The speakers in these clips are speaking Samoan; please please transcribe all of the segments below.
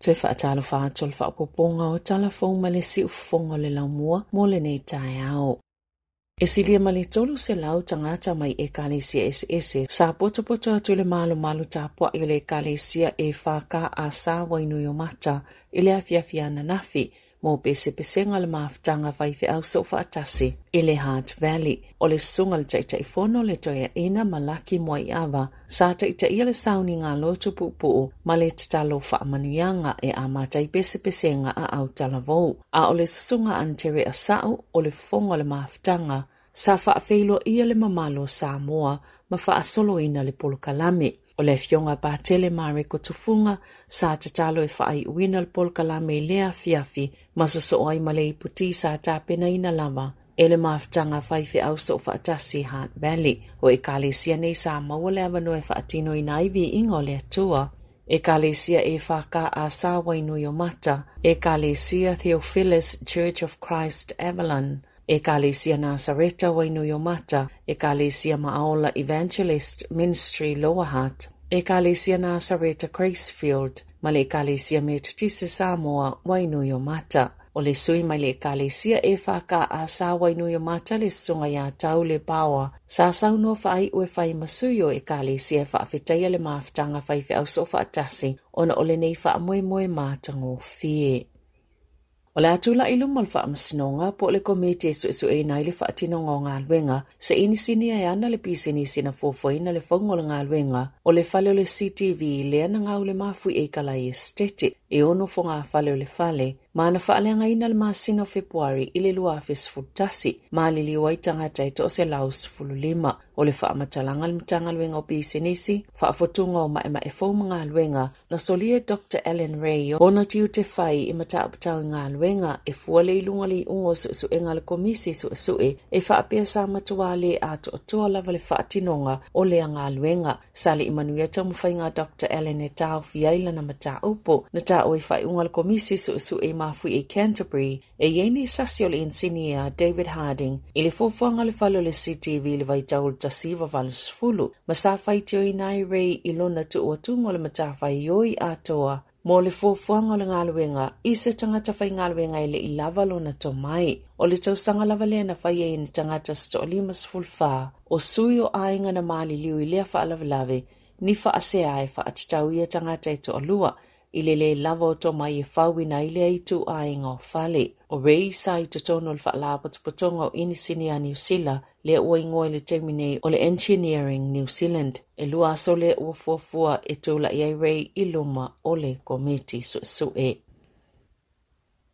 Toe faatalofa atu o le faaopoopoga o tala fou ma le siufofoga o le laumua mo lenei taeao. E silia ma le 300 tagata mai ekalesia eseese sa potopoto atu i le malomalu tapuai o le ekalesia EFKS Wainuiomata i le afiafi ananafi mo pesepesega o le mafutaga faifeau soofaatasi i le Hutt Valley. O le susuga i le Taitaifono le Toeaina Malaki Moaiava sa taitaia le sauniga lotu puupuu ma le tatalo faamanuiaga e amata ai pesepesega a autalavou. A o le susuga Antere Asau o le fofoga o le mafutaga sa faafeiloaia le mamalu o Samoa ma faasoloina le polokalame. O le afioga a Patele Mareko Tufuga sa tatalo e faaiuina le polokalame i lea afiafi ma sosoo ai ma le iputi sa tapenaina lava e le mafutaga faifeau soofaatasi Hutt Valley. O ekalesia nei sa maua le avanoa e faatinoina ai viiga o le Atua. Ekalesia EFKS Wainuiomata, Ekalesia Theophilus Church of Christ Avalon, Ekalesia Nasareta Wainuiomata, Ekalesia Maaola Evangelist Ministry Lower Hutt, Ekalesia Nasareta Gracefield, ma le Ekalesia Metotisi Samoa Wainuiomata. O le sui mai le Ekalesia EFKS Wainuiomata le susuga ia Taule Power sa saunoa faaiu e fai ma sui o Ekalesia e faafetaia le mafutaga faifeau soofaatasi ona o lenei faamoemoe matagofie. O le a tulai i luma o le faamasinoga po o le komiti e suesueina ai le faatinoga o galuega se inisinia e ana le pisinisi na fuafuaina le fauga o le galuega o le fale o le CTV lea na gau le mafuie i Kalai Esiteti e ono fogafale o le fale ma na faaleagaina le masina o Fepuari i le 2011 ma liliu ai tagata e 115. O le faamatalaga a le Matagaluega o Pisinisi, faafotuga o maemae fou ma galuega na solia e Dr Alan Ray ona tiute fai i mataupu tau i galuega e fua le iluga le iuga o suesuega a le Komisi Suesue e faapea sa matua le atoatoa lava le faatinoga o lea galuega. Sa le i manuia taumafaiga a Dr Allen e taofi ai lana mataupu na taua i faaiuga a le Komisi Suesue i mafuie i Canterbury e i ai nei sasi o le inisinia David Harding i le fuafuaga o le fale o le CTV i le vaitau o le 1980 ma sa faitioina ai Ray i lona tuuatuga o le matafaioi atoa mo le fuafuaga o le galuega i se tagata faigaluega e le i lava lona tomai. O le tausaga lava lea na fai ai e ni tagata se toa-54 o sui o aiga na maliliu i lea faalavelave ni faasea e faatatau ia tagata e toalua i le lē lava o tomai e fauina ai lea ituaiga o fale. O Ray sa i totonu o le Faalapotopotoga o Inisinia a Niu Sila lea ua igoa i le taimi nei o le Engineering New Zealand. E lua aso lea ua fuafua e tulai ai Ray i luma o le Komiti Suesue.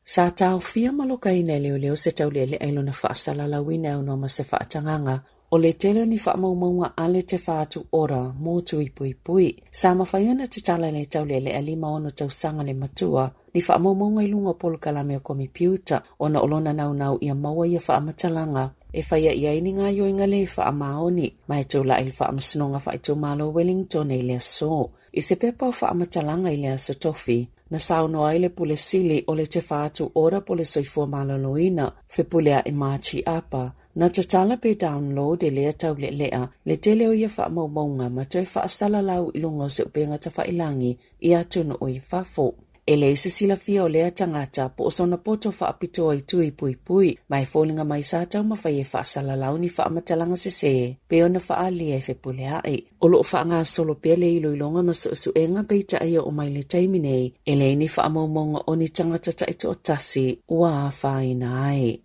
Sa taofia ma lokaina e leoleo se taulealea i lona faasalalauina e aunoa ma se faatagaga o le tele o ni faamaumauga a le Te Whatu Ora mō Tuipuipui. Sa mafai ona tatala e le taulealea 56 tausaga le matua ni faamaumauga i luga o polokalame o komipiuta ona o lona naunau ia maua ia faamatalaga e faia i ai ni gaoioiga le faamaoni ma e tulai i le Faamasinoga Faaitumalo o Wellington i le aso. I se pepa o faamatalaga i le Aso Tofi, na saunoa ai le Pule Sili o le Te Whatu Ora po le Soifua Maloloina, Fepuleai Margie Apa, na tatala pe download e lea taulealea le tele o ia faamaumauga ma toe faasalalau i luga o se upega tafailangi i atunuu i fafo. E leai se silafia o lea tagata po o sona poto faapitoa i tui puipui, ma e foliga mai sa taumafai e faasalalau ni faamatalaga sese pei ona faaalia e Fepuleai. O lo o faagasolo pea le iloiloga ma suesuega peitai e oo mai le taimi nei, e leai ni faamaumauga o ni tagata taitoatasi ua afaina ai.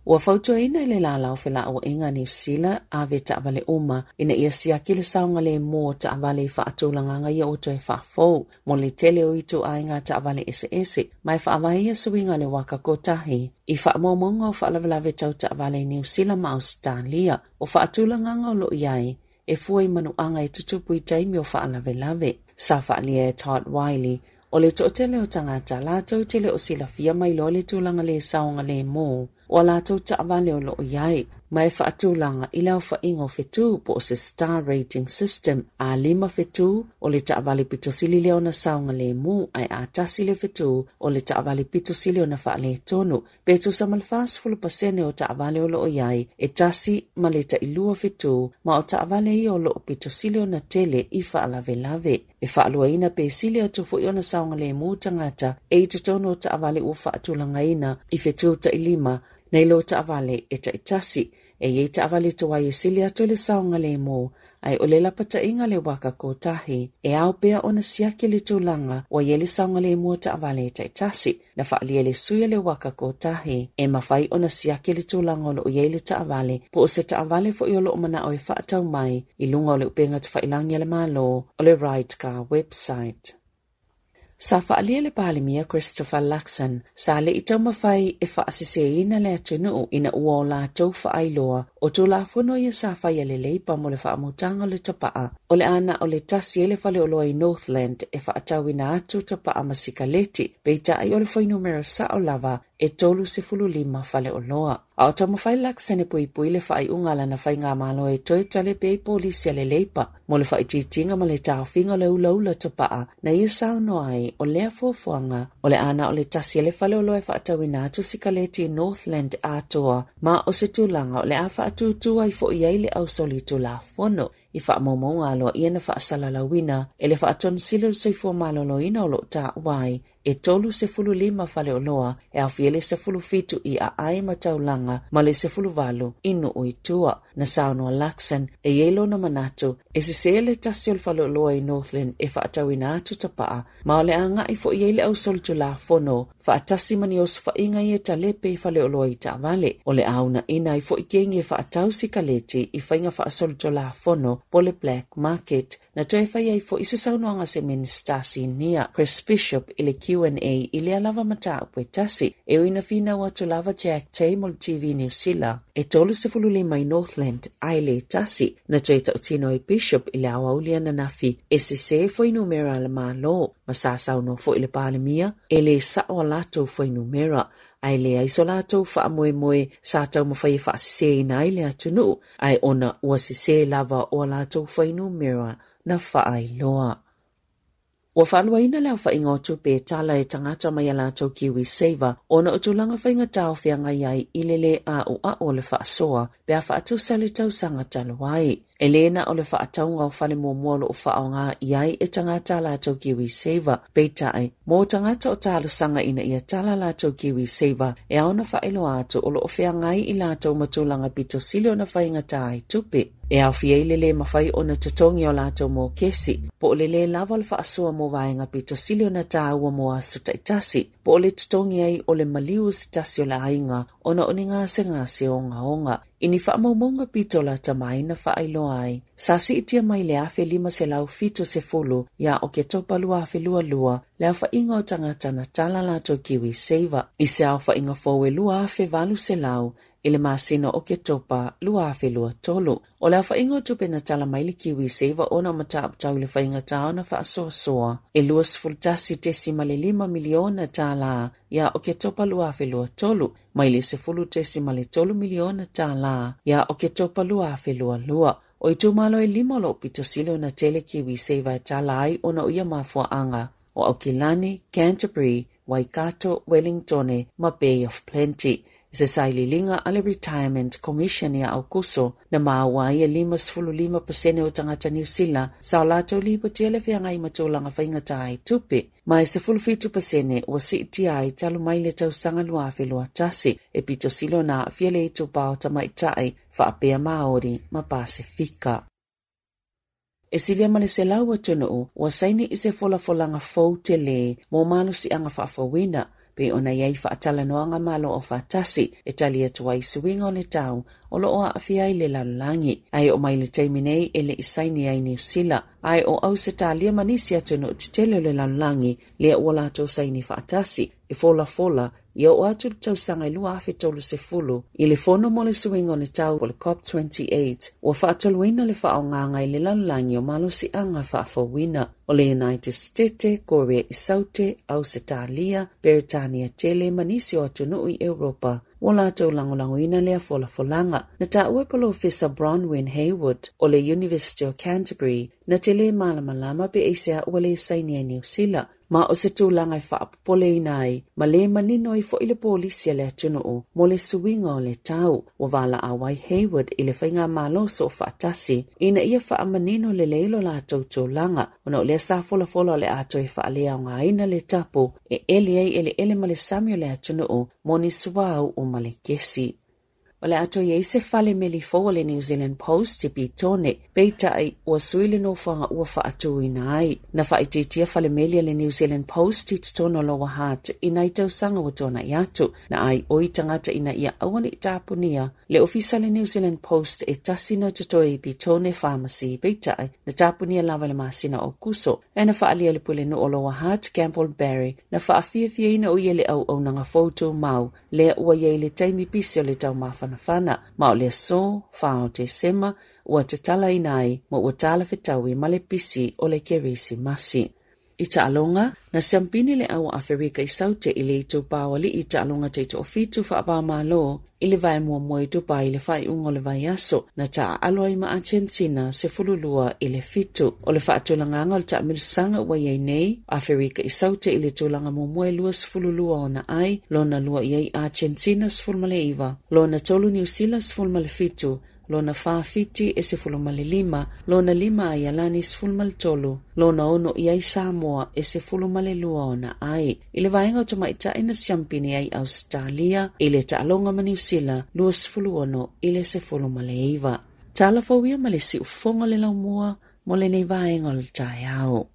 Ua fautuaina e le Lala o Felauaiga a Niu Sila ave taavale uma ina ia siaki le saogalemu o taavale i faatulagaga ia ua toe faafou mo le tele o ituaiga taavale eseese ma e faavae ia suiga o le waka kotahi i faamaumauga o faalavelave tau taavale i Niu Sila ma Ausetalia. O faatulagaga o lo o i ai e fua i manuaga e tutupu i taimi o faalavelave. Sa faaalia e Todd Wiley, o le toatele o tagata latou te le o silafia ma iloa le tulaga le saogalemu o o a latou taavale o lo o i ai, ma e faatulaga i le aofaiga o fetu po o se star rating system. A 5 fetu, o le taavale pito sili lea ona saogalemu, ae a 1 le fetu, o le taavale pito sili ona faaletonu. Pe tusa ma le 40% o taavale o lo o i ai, e 1 ma le tailua fetu, ma o taavale ia o lo o pito sili ona tele i faalavelave. E faaluaina pe sili atu foi ona saogalemu tagata e i totonu o taavale ua faatulagaina i fetu tailima nei lo taavale e taitasi. E iai taavale tuai e sili atu le saogalemu, ae o le lapataiga le waka kotahi, e ao pea ona siaki le tulaga ua iai le saogalemu o taavale e taitasi. Na faalia le sui le waka kotahi, e mafai ona siaki le tulaga o lo o iai le taavale, po o se taavale foi o lo o manao e faatau mai i luga o le upega tafailagi a le Malo o le Ride Car website. Sa faalia le Palemia Christopher Luxon sa le i taumafai e faaseseina le atunuu ina ua o latou faailoa o Tulafono ia sa fai a le Leipa mo le faamutaga o le tapaa, o le ana o le tasi e le faleoloa i Northland e faatauina atu tapaa ma sikaleti, peitai o le fuainumera sao lava e 35 faleoloa. A o taumafai Luxon e puipui le faaiuga lana faigamalo e toe talepe ai polisi a le Leipa mo le faaitiitiga ma le taofiga o le ulaula tapaa, na ia saunoa ai o lea fuafuaga o le ana o le tasi e le faleoloa e faatauina atu sikaleti i Northland atoa, ma o se tulaga o le a faatūtū ai foi ai le ausoli Tulafono i faamaumauga aloaia na faasalalauina e le faatonisili o le soifua maloloina o lo o taua ai e 35 faleoloa e aofia le 17 i aai ma taulaga ma le 18 i nuu i tua. Na saunoa Luxon e iai lona manatu e sese le tasi o le faleoloa i Northland e faatauina atu tapaa, ma o le agai foi ai le ausoli Tulafono faatasi ma ni osofaiga ia talepe i faleoloa i taavale. O le aunaina ai foi kegi e faatau sikaleti i faiga faasoli Tulafono po le black market. Na toe fai ai foi se saunoaga se Minista Sinia Chris Bishop i le Q&A i lea lava mataupu e tasi, e ui na finau atu lava Jack Tay mo le TV New Zealand e 35 i Northland ae le tasi. Na toe tautino ai Bishop i le aoauli ananafi e sese fuainumera a le Malo, ma sa saunoa foi le Palemia e le sao a latou fuainumera, ae leai so latou faamoemoe sa taumafai e faaseseina ai le atunuu, ae ona ua sese lava o a latou fuainumera na faailoa. Ua faaluaina le aofaiga o tupe e tala e tagata mai a latou KiwiSaver ona o tulaga faigata o feagai ai i le lē a'ua'u o le faasoa pe a faatusa le tausaga talu ai. E lē na o le faatauga o fale muamua o lo o faaaoga i ai e tagata a latou KiwiSaver, peitai mo tagata o talosaga ina ia tala latou KiwiSaver e ao ona faailoa atu o lo o feagai i latou ma tulaga pito sili ona faigata ai tupe. E aofia ai le lē mafai ona totogi o latou mokesi, po o le lē lava o le faasoa mo vaega pito sili ona tāua mo aso taitasi, po o le totogi ai o le maliu o se tasi o le aiga ona o ni gasegase ogaoga. I ni faamaumauga pito lata mai na faailoa ai, sa siitia mai le 1570 ia Oketopa 2022 le aofaiga o tagata na tala latou KiwiSaver i se aofaiga fou e 2800 i le masina o Oketopa 2023. O le aofaiga o tupe na tala mai le KiwiSaver ona o mataupu tau i le faigata ona faasoasoa e 21.5 miliona tālā ia Oketopa 2023 mai le 10.3 miliona tālā ia Oketopa 2022. O itumalo e 5 o lo o pito sili ona tele KiwiSaver e tala ai ona o ia mafuaanga o Aukilani, Canterbury, Waikato, Wellingtone ma Bay of Plenty. Se saililiga a le Retirement Commission ia Aukuso na maua ai e 55% o tagata Niu Sila sa o latou lipotia le feagai ma tulaga faigata ai tupe, ma e 17% ua siitia ai talu mai le tausaga 2021 e pito sili ona aafia le itupa o tamaitai faapea Maori ma Pasifika. E silia ma le 100 atunuu ua saini i se folafolaga fou tele mo malosiaga faafouina pe ona iai faatalanoaga malo o faatasi e tali atu ai suiga o le tau o lo o aafia ai le lalolagi. Ae o mai le taimi nei e le i saini ai Niu Sila, ae o Ausetalia ma nisi atunuu tetele o le lalolagi lea ua latou saini faatasi e folafola ia oo atu le tausaga i 2030 i le fono mo le suiga o le tau o le COP28 ua faatoluina le faaaogaga i le lalolagi o malosiaga faafouina o le United States, Korea i Saute, Ausetalia, Beretania tele ma nisi o atunuu i Europa. Ua latou lagolagoina lea folafolaga. Na taua e Polofesa Bronwyn Heywood o le University o Canterbury na te lē malamalama pe aisea ua le saini ai Niu Sila, ma o se tulaga e faapopoleina ai ma lē manino ai foi le polisi a le atunuu mo le suiga o le tau. Ua valaau ai Heywood i le faigamalo soofaatasi ina ia faamanino lelei lo latou tulaga, ona o lea sa folafola o le a toe faaleaogaina le tapu e eli ai eleele ma le sami o le atunuu mo ni suauu ma le kesi. O le a toe i ai se fale meli fou a le New Zealand Post i Petone, peitai ua sui le nofoaga ua faatuina ai. Na faaitiitia fale meli a le New Zealand Post i totonu o Lower Hutt i nai tausaga ua tuanai atu, na aioi tagata ina ia aua ne i tapunia le ofisa a le New Zealand Post e tasi na totoe i Petone Pharmacy, peitai na tapunia lava i le masina o Aokuso. Ae na faaalia e le Pulenuu o Lower Hutt, Campbell Barry, na faafiafiaina o ia i le auaunaga fou tumau lea ua i ai i le taimi pisi o le taumafanafana, ma o le aso 4 o Tesema ua tatalaina ai ma ua talafetaui ma le pisi o le Kerisimasi. I taaloga, na siampini le au Aferika i Saute i le itupa o alii i taaloga taitoafitu faava-o-Malo i le vae muamua i Dubai i le faaiuga o le vaiaso, na taaalo ai ma Argentina 12-7. O le faatulagaga o le taamilosaga ua i ai nei, Aferika i Saute i le tulaga muamua e 22 ona ai, lona lua i ai Argentina 19, lona tolu Niu Sila 17, lona fa Fiti e 15, lona lima Aialani 13, lona ono i ai Samoa e 12 ona ai. I le vaega o tamaitai na siampini ai Ausetalia i le taaloga ma Niu Sila 26-19. Tala fou ia ma le siufofoga o le laumua mo lenei vaega o le taeao.